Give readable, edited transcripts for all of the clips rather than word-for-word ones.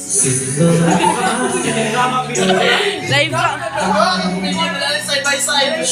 Live ka. Side by side.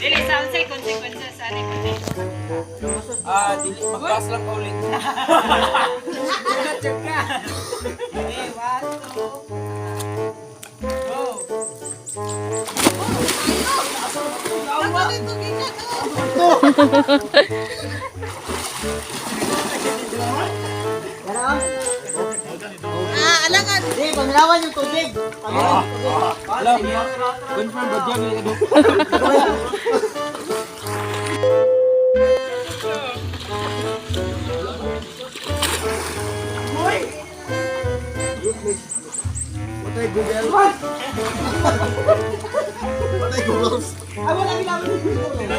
Dili, sa unsay consequences ani? Ah, dili mag-pass lang ka ulit. Okay, one, two, go. Ah, alangan. Hindi, pamilawan yung tubig. Pamilawan yung tubig. Alam, confirm ba dyan? Patay Google. Patay Google. Ah, wala bilawan yung tubig.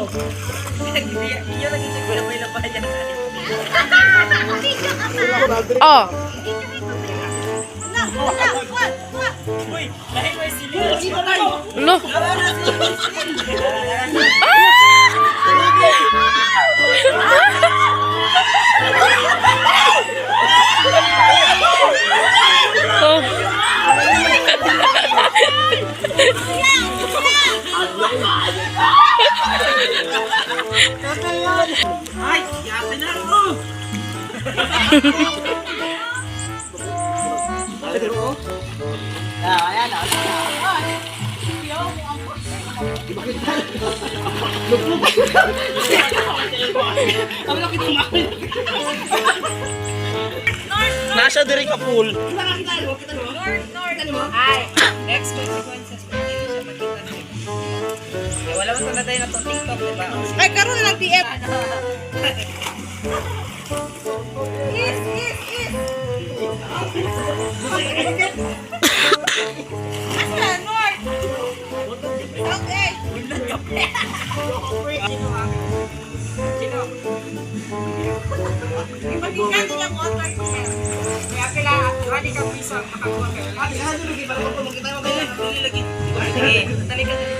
Iyo lagi siya gulabay-labayan. Oh. Uy, lahi may silid. Lo. Oh. Ay, yate na ako. Ah, ayan, ah. Nasa diri ka pool. Ay, next consequences. Kung hindi siya makita na. Eh, wala mo na tayo na itong TikTok, di ba? Ay, karon lang TF. Is, is, is. Asa, north? South eh. Sino? Ipagikan niya mo ang Kaya pila, ready ka piso, makakuha ka. Dili lagi. Sige, dali ka dali.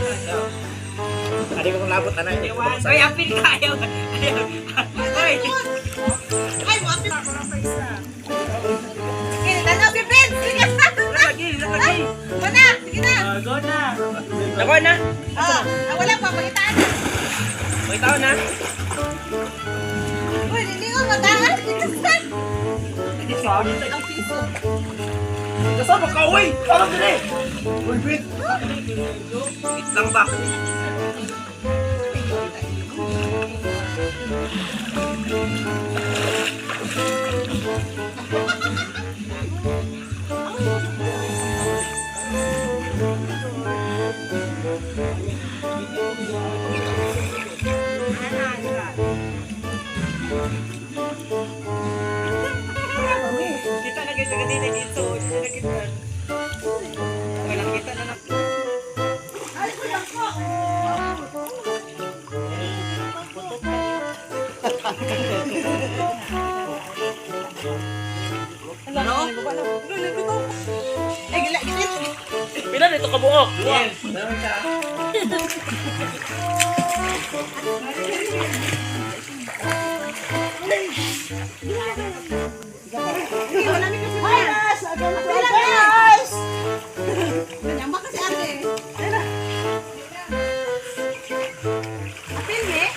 Adi ko labot ana. Uy, apil ka. Ayaw. Ayaw. Uy. Ay, mo apil. Ako lang pa isa. Okay, tanaw si Vince. Sige. Lagi, lagi. Go na, sige na. Go na. Nako na. Ah, wala pa, pakitaan. May tao na. Uy, hindi ko mataas. Ang piso. Kasama ka uy. Ano diri? Uy, wait. Wait lang ba? Kita na guys, sa dito. Kita na kita. Walang kita na na. Ay, kulang ko. Ano? Ay, gila, gila. Pila nito ka buok? Yes. Hi, guys! Guys! Nanyamba kasi ate. Apil, eh?